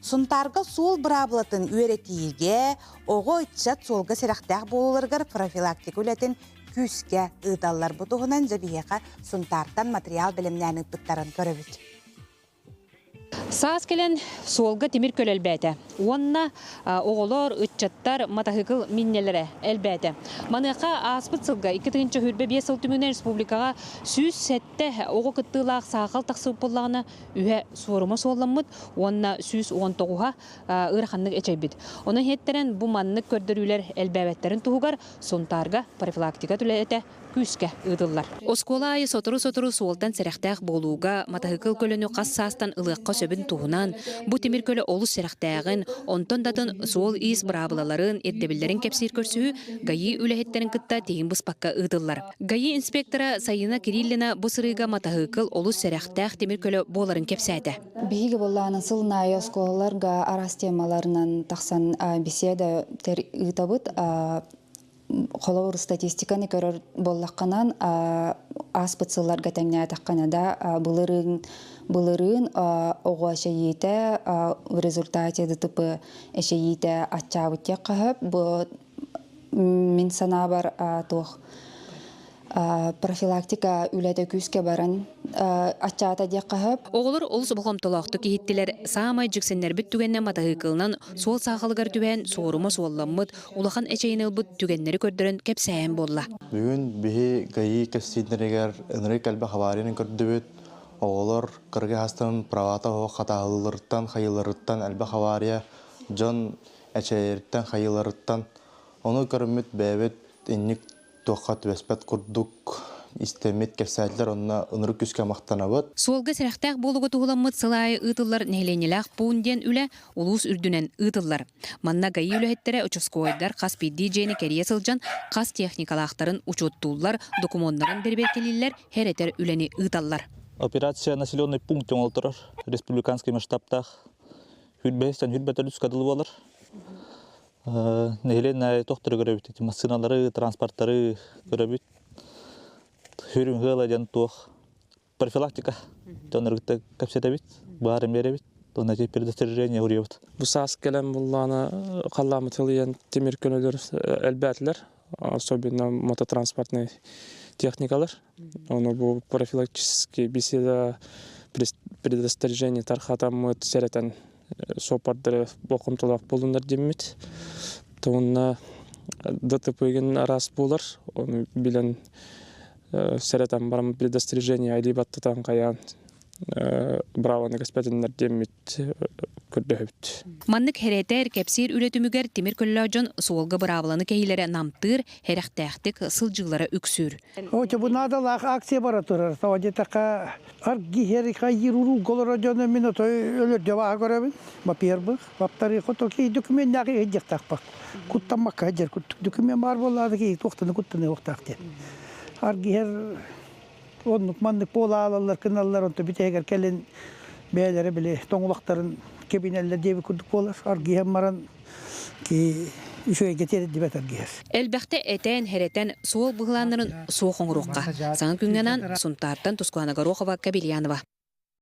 Сунтаарга суол быраабылатын үөрэтиигэ, оҕо ыччат суолга сэрэхтээх буолууларыгар профилактика үлэтин күүскэ ыыталлар. Бу туһунан дьэ биһиэхэ Сунтаартан материал бэлэмнээн ыыппыттарын көрөбүт. Саас кэлэн суолга тимир көлө элбээтэ уонна оҕолор, ыччаттар матаһыыкыл минньэлэрэ элбээтэ. Маныаха ааспыт сылга 2025 сыл түмүгүнэн республикаҕа 107 оҕо кыттыылаах саахал тахсыбыт буоллаҕына, үһэ суорума суолламмыт уонна 119-а ыараханнык эчэйбит. Онон иһиттэрэн бу маннык көрдөрүүлэр элбээбэттэрин туһугар Сунтаарга профилактика үлэтэ күүскэ ыытыллар. Оскуола аайы сотору-сотору суолтан сэрэхтээх буолууга матаһыкыл көлөнү хас саастан ылыахха сөбүн туһунан, бу тимир көлө олус сэрэхтээҕин, онтон да атын суол-иис быраабылаларын, ирдэбиллэрин кэпсиир көрсүһүү ГАИ үлэһиттэрин кытта тиһигин быспакка ыытыллар. ГАИ инспектора Сайыына Кириллина бу сырыыга матаһыыкыл олус сэрэхтээх тимир көлө буоларын кэпсээтэ. Биһиги буоллаҕына сылын аайы оскуолаларга араас темаларынан тахсан беседа ыытабыт. Холобур, статистиканы көрөр буоллаххынан, ааспыт сылларга тэҥнээтэххинэ да, былырыын былырыын оҕо эчэйиитэ в результате ДТП эчэйиитэ аччаабыт диэххэ сөп. Бу мин санаабар туох профилактика үлэтэ күүскэ баран аччаата диэххэ сөп. Оҕолор олус болҕомтолоохтук иһиттилэр. Саамай дьиксиннэрбит түгэннэ матаһыыкылынан суол саахалыгар түбэһэн суорума суолламмыт, улахан эчэйин ылбыт түгэннэри көрдөрөн кэпсээһин буолла. Бүгүн биһи ГАИ кэпсииннэригэр ынырык элбэх аварияны көрдүбүт. Оҕолор кыргый астарын правата оһох хатааһылларыттан, хайыыларыттан элбэх авария, дьон эчэйэриттэн, хайыыларыттан. Ону көрүммүт бэйэбит инник туохха түбэспэт курдук истэммит кэпсээтилэр онно ынырык күүскэ махтанабыт. Суолга сэрэхтээх буолууга туһуламмыт сыл аайы ыытыллар нэһилиэнньэлээх пуун диэн үлэ улуус үрдүнэн ыытыллар. Манна ГАИ үлэһиттэрэ участковайдар хас биирдии дьиэни кэрийэ сылдьан хас техникалаахтарын учуоттууллар, докумуоннарын бэрэбиэркэлииллэр, хэрэтэр үлэни ыыталлар. Операция населенный пункт оҥолторор республиканский масштабтаах хүрбэһистэн хүрбэтэр үс кадыл буолар. Нэһилиэнньэ тохтору көрөбүт, массыыналары, транспорттары көрөбүт. Хүрүҥ ыала диэн туох профилактика дьонноргутта кэпсэтэбит, баарын биэрэбит, уонна предостережение уруйабыт. Бу саас кэлэн буллаана халлааммыт сылыйан тимир көнөлөр элбээтилэр, особенно мототранспортный техникалар. Ону бу профилактический беседа предостережение тархатаммыт сэрэтэн суоппардары болҕомтолоох буолуннар диэммит. Уонна ДТП-гин араас буолар, ону билэн сэрэтэн баран предостережение илии баттатан хайаан браваны кэспэтиннэр диэммит көрдөһөбүт. Маннык хэрэтэр, кэпсиир үлэ түмүгэр тимир көллөөх дьон суолга быраабыланы кэһиилэрэ намтыыр, сэрэхтээхтик сылдьыылара үксүүр. Очо бу наадалаах акция бара турар. Тоҕо диэтэххэ, аргиһер хайыр урууга олорор дьону мин отой өлөрдө баҕа көрөбүн. Во-первых, во-вторых, ото киһи документнаах иһдьиэхтаахпак. Куттаммакка сылдьар курдук документ баар буоллаҕына киһи туохтаны куттаныахтаах диэн. Аргиһер оннук маннык буола аалаллар гыналлар, онто бүтэһигэр кэлин бэйэлэрэ били тоҥулахтарын кэбинэллэр диэбит курдук буолар. Аргиһан баран ки үчүгэйгэ тиэрдибэт аргиһар. Элбэхтэ этээн, хэрэтэн, суол быһылааннарын суох оҥоруохха. Саҥа күҥҥэ анаан Сунтаартан Тускулана Горохова, Кабельянова.